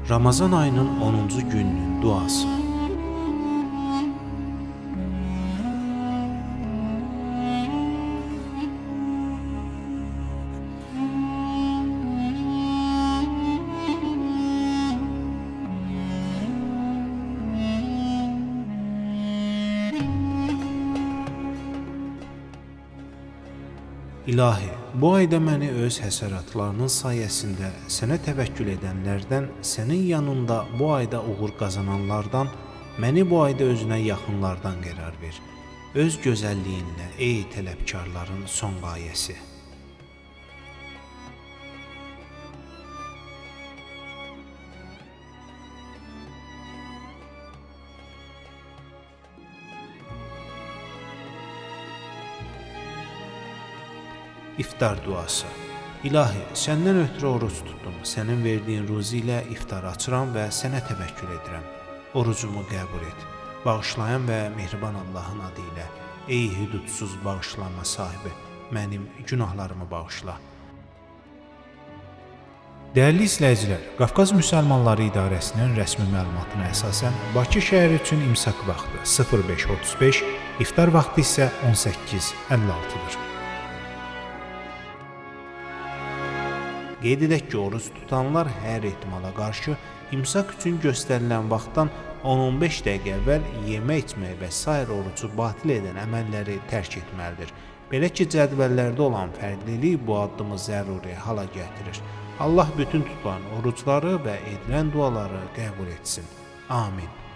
Ramazan ayının 10-cu gününün duası. İlahi, bu ayda məni öz həsəratlarının sayəsində sənə təvəkkül edənlərdən, sənin yanında bu ayda uğur qazananlardan, məni bu ayda özünə yaxınlardan qərar ver. Öz gözəlliyinlə, ey tələbkarların son qayəsi. İftar duası. İlahi, səndən ötürü oruc tutdum. Sənin verdiyin ruzi ilə iftar açıram və sənə təvəkkül edirəm. Orucumu qəbul et. Bağışlayan və mehriban Allahın adı ilə. Ey hüdudsuz bağışlanma sahibi, mənim günahlarımı bağışla. Dəyərli izləyicilər, Qafqaz Müsəlmanları İdarəsinin rəsmi məlumatına əsasən Bakı şəhəri üçün imsak vaxtı 05:35, iftar vaxtı isə 18:56-dır. Qeyd edək ki, oruc tutanlar hər ehtimala qarşı imsak üçün göstərilən vaxtdan 10-15 dəqiqə əvvəl yemək içmək və sair orucu batil edən əməlləri tərk etməlidir. Belə ki, cədvəllərdə olan fərqlilik bu addımı zəruri hala gətirir. Allah bütün tutulan orucları və edilən duaları qəbul etsin. Amin.